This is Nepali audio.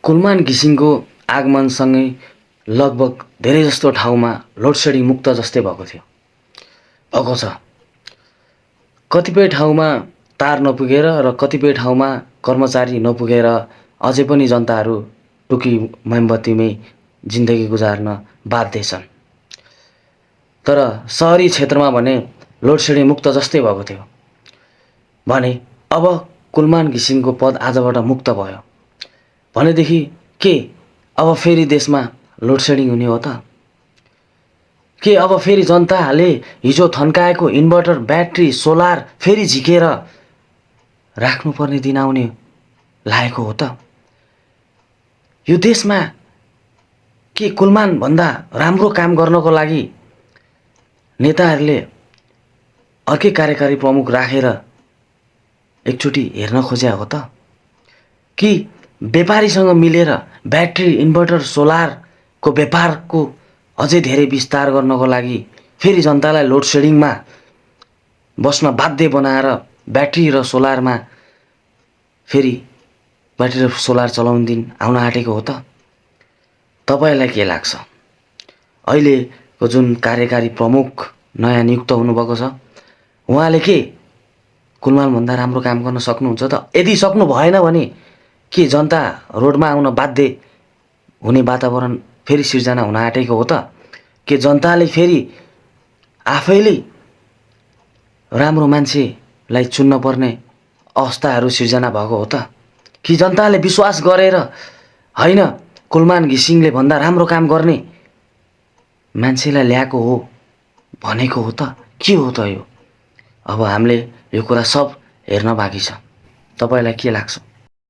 कुलमान घिसिङको आगमनसँगै लगभग धेरै जस्तो ठाउँमा लोडसेडिङ मुक्त जस्तै भएको छ। कतिपय ठाउँमा तार नपुगेर र कतिपय ठाउँमा कर्मचारी नपुगेर अझै पनि जनताहरू टुकी मोमबत्तीमै जिन्दगी गुजार्न बाध्य छन्। तर सहरी क्षेत्रमा भने लोडसेडिङ मुक्त जस्तै भएको थियो भने अब कुलमान घिसिङको पद आजबाट मुक्त भयो भनेदेखि के अब फेरि देशमा लोडसेडिङ हुने हो त? के अब फेरि जनताले हिजो थन्काएको इन्भर्टर, ब्याट्री, सोलर फेरि झिकेर राख्नुपर्ने दिन आउने लागेको हो त? यो देशमा के कुलमान भन्दा राम्रो काम गर्नको लागि नेताहरूले अर्कै कार्यकारी प्रमुख राखेर एकचोटि हेर्न खोज्या हो त? कि व्यापारीसँग मिलेर ब्याट्री, इन्भर्टर, सोलरको व्यापारको अझै धेरै विस्तार गर्नको लागि फेरि जनतालाई लोडसेडिङमा बस्न बाध्य बनाएर ब्याट्री र सोलरमा फेरि ब्याट्री र सोलर चलाउने दिन आउन आँटेको हो त? तपाईलाई के लाग्छ? अहिलेको जुन कार्यकारी प्रमुख नयाँ नियुक्त हुनुभएको छ, उहाँले के कुलमान भन्दा राम्रो काम गर्न सक्नुहुन्छ त? यदि सक्नु भएन भने के जनता रोडमा आउन बाध्य हुने वातावरण फेरि सिर्जना हुन आँटेको हो त? के जनताले फेरि आफैले राम्रो मान्छेलाई चुन्न पर्ने अवस्थाहरू सिर्जना भएको हो त? कि जनताले विश्वास गरेर होइन कुलमान घिसिङले भन्दा राम्रो काम गर्ने मान्छेलाई ल्याएको हो भनेको हो त? के हो त यो? अब हामीले यो कुरा सब हेर्न बाँकी छ। तपाईलाई के लाग्छ?